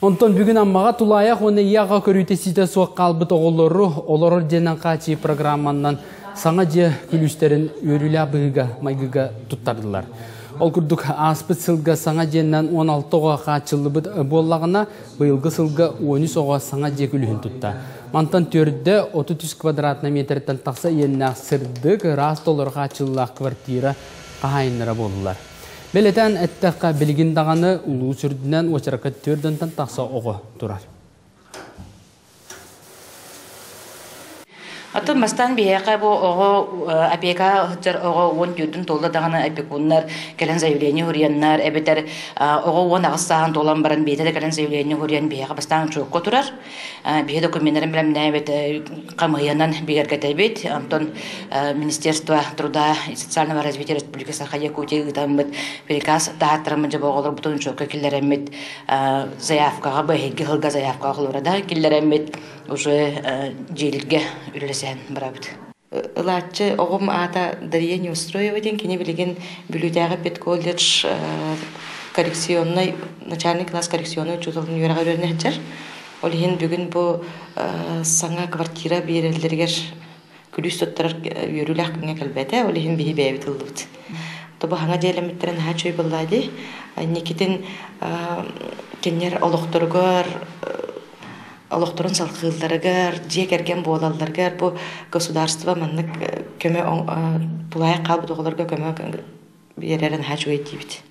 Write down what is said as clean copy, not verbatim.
Онтон бүгүн Аммаҕа тулаайах уонна ийэ-аҕа көрүүтэ-истиитэ суох хаалбыт оҕолору олорор дьиэнэн хааччыйыы программаннан саҥа дьиэ күлүүстэрин үөрүүлээх быһыыга-майгыга туттардылар. Ол курдук ааспыт сылга саҥа дьиэннэн 16 оҕо хааччыллыбыт буоллаҕына, быйылгы сылга 13 оҕо саҥа дьиэ күлүүһүн тутта. Мантан төрдө 33 квадратнай метртэн тахса иэннээх сырдык, ыраас толору хааччыллаах квартира хаһаайыннара буоллулар. Бэлэтээн эттэххэ, билигин даҕаны улуус үрдүнэн уочаракка 4 тахса оҕо турар. Оттон бастаан биһиэхэ бу оҕо опека сылдьар оҕо 14-үн туолла даҕаны опекуннар кэлэн заявление уруйаннар эбэтэр оҕо 18 сааһын туолан баран бэйэтэ да кэлэн заявление уруйан биһиэхэ бастаан учуокка турар. Биһи докуменнарын бэлэмнээбит хамыһыйанан бигэргэтэбит. Онтон Министерство труда и социального развития Республики Саха Якутия ыытаммыт приказ таһааттараммыт дьэ оҕолорбутун учуокка киллэрэммит заявкаҕа быһыгы сылга заявкаҕа холура киллэрэммит уже дьиэлиргэ үлэлэсэһэн барабыт. Ылааччы оҕом аата Дария Неустроева диэн кини билигин Бүлүүтээҕи педколледж коррекционнай начальный класс коррекционнай учууталын үөрэҕэр үөрэнэ сылдьар. Ол иһин бүгүн бу саҥа квартира биэрэллэригэр күлүүс туттарар үөрүүлээх күҥҥэ кэлбэтэ. Ол иһин биһи бэйэбит ыллыбыт. Тобу хаҥа дьиэлэммиттэрэ наһаа үчүгэй буоллаа дии. Никитин кинилэр олохторугар олохторун салҕыылларыгар, дьиэ кэргэн буолалларыгар бу государство маннык көмө тулаайах хаалбыт оҕолорго көмө биэрэрин наһаа үчүгэй диибит.